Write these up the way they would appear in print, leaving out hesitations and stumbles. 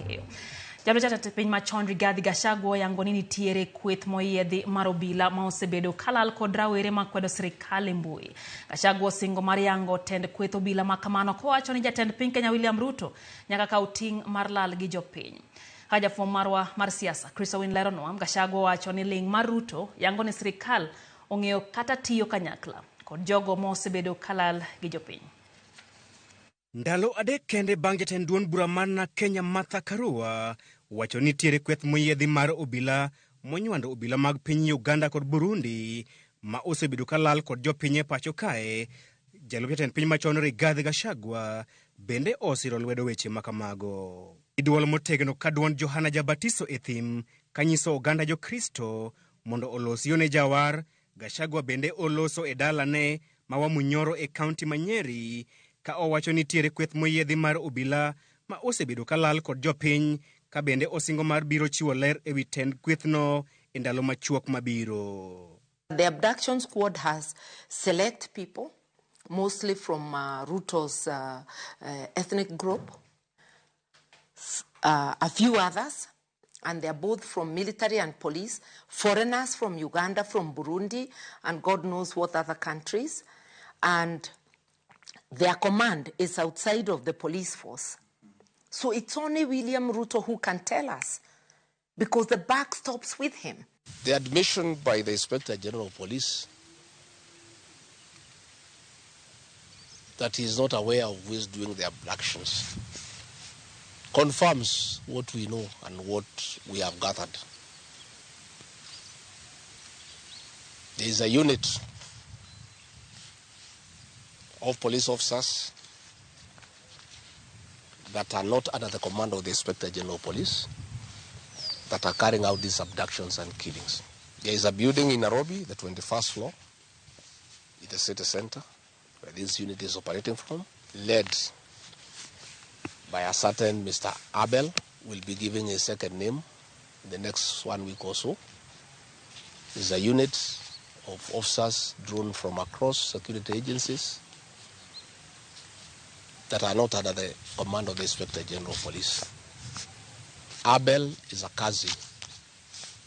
keyo. Jalup jatend piny machon Rigathi Gachagua oyango ni nitiere kweth moyiedhi mar obila ma osebedo kalal kod rawere makwedo sirikal e mbui. Gachagua osingo mar yango tend kweth obila ma kamano kowacho ni jatend piny Kenya William Ruto nyaka kaw ting' mar lal gi jopiny. Ka jafwambo marwa mar siasa Chris Owin leronwa, Gachagua owacho ni ling' mar Ruto yango ni sirikal ong'eyo kata tiyo kanyakla kod jogo ma osebedo kalal gi jopiny. Ndalo adek kende bang' jatend duond bura mar Narc Kenya Martha Karua wacho ni nitiere kweth moyiedhi mar obila monywando obila mag piny Uganda kod Burundi ma osebedo ka lal kod jopiny e pacho kae, jalup jatend piny machon Rigathi Gachagua bende osiro lwedo weche ma kamago. Gi duol motegno ka duond Johana Jabatiso e thim kanyiso oganda Jokristo mondo olos yo ne jawar, Gachagua bende oloso e dalane ma Wamunyoro e kaunti ma Nyeri ka owacho nitiere kweth moyiedhi mar obila ma osebedo ka lal kod jopiny ka bende osingo mar biro chiwo ler ewi tend kwethno e ndalo machuok mabiro. The abduction squad has select people, mostly from Ruto's ethnic group, a few others, and they are both from military and police, foreigners from Uganda, from Burundi, and God knows what other countries. And their command is outside of the police force. So it's only William Ruto who can tell us, because the buck stops with him. The admission by the Inspector General of Police that he is not aware of who is doing the abductions confirms what we know and what we have gathered. There is a unit of police officers that are not under the command of the Inspector General of Police that are carrying out these abductions and killings. There is a building in Nairobi, the 21st floor, in the city center, where this unit is operating from, led by a certain Mr. Abel, will be giving his second name in the next 1 week or so. Is a unit of officers drawn from across security agencies that are not under the command of the Inspector General of Police. Abel is a cousin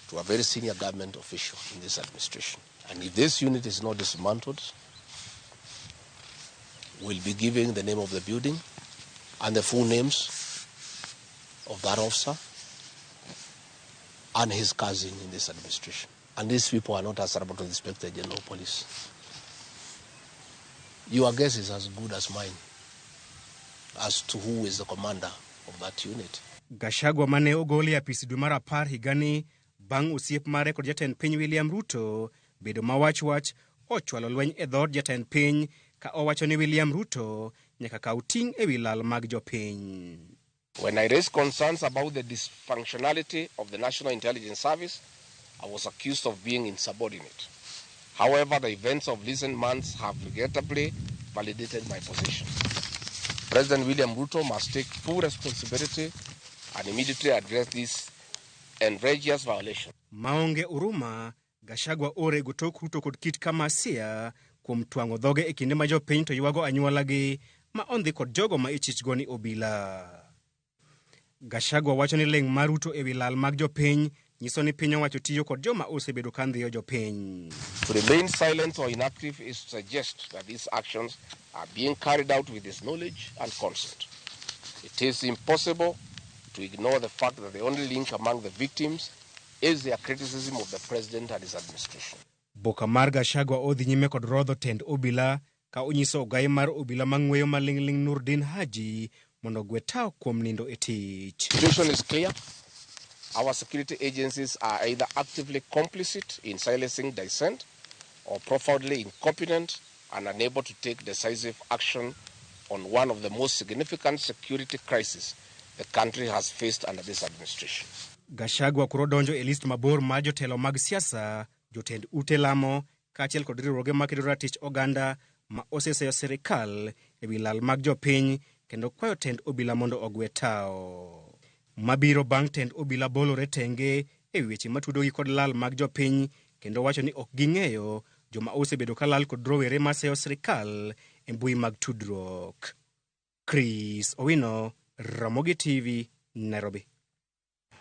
to a very senior government official in this administration. And if this unit is not dismantled, we'll be giving the name of the building and the full names of that officer and his cousin in this administration. And these people are not answerable to the Inspector General of Police. Your guess is as good as mine as to who is the commander of that unit. Gachagua mane ogol e apis dwe mar apar higani bang' osiep mare kod jatend piny William Ruto bedo mawach wach ochwalo lweny e dhood jatend piny ka owacho ni William Ruto nyaka kaw ting' ewi lal mag jopiny. When I raised concerns about the dysfunctionality of the National Intelligence Service, I was accused of being insubordinate. However, the events of recent months have regrettably validated my position. President William Ruto must take full responsibility and immediately address this egregious violation. Maonge uruma, Gachagua orego tok Ruto kod kit kamasia kuom twang'o dhoge e kinde ma jopiny to ywago anyuolagi ma ondhi kod jogo ma ichichgo ni obila. Gachagua wacho ni ling' mar Ruto ewi lal mag jopiny nyiso ni piny owacho tiyo kod joma osebedo ka ndhiyo jopiny. To remain silent or inactive is to suggest that these actions are being carried out with his knowledge and consent. It is impossible to ignore the fact that the only link among the victims is their criticism of the president and his administration. Boka mar Gachagua odhi nyime kod rodho tend obila ka onyiso ogai mar obila mang'weyo maling'ling' Nurdin Haji mondo ogwe tao kuom nindo e tich. The situation is clear. Our security agencies are either actively complicit in silencing dissent or profoundly incompetent and unable to take decisive action on one of the most significant security crises the country has faced under this administration. Gachagua koro donjo e list mabor mar jotelo mag siasa, jotend ute lamo kaachiel kod riwruoge makedo ratich oganda ma oseseyo sirikal ewi lal mag jopiny kendo kwayo tend obila mondo ogwe tao. Mabiro bang' tend obila bolore tenge ewi weche matudogi kod lal mag jopiny kendo wacho ni ok ging'eyo joma osebedo ka lal kod rowere maseyo sirikal e mbui mag tudruok. Chris Owino, Ramogi TV, Nairobi.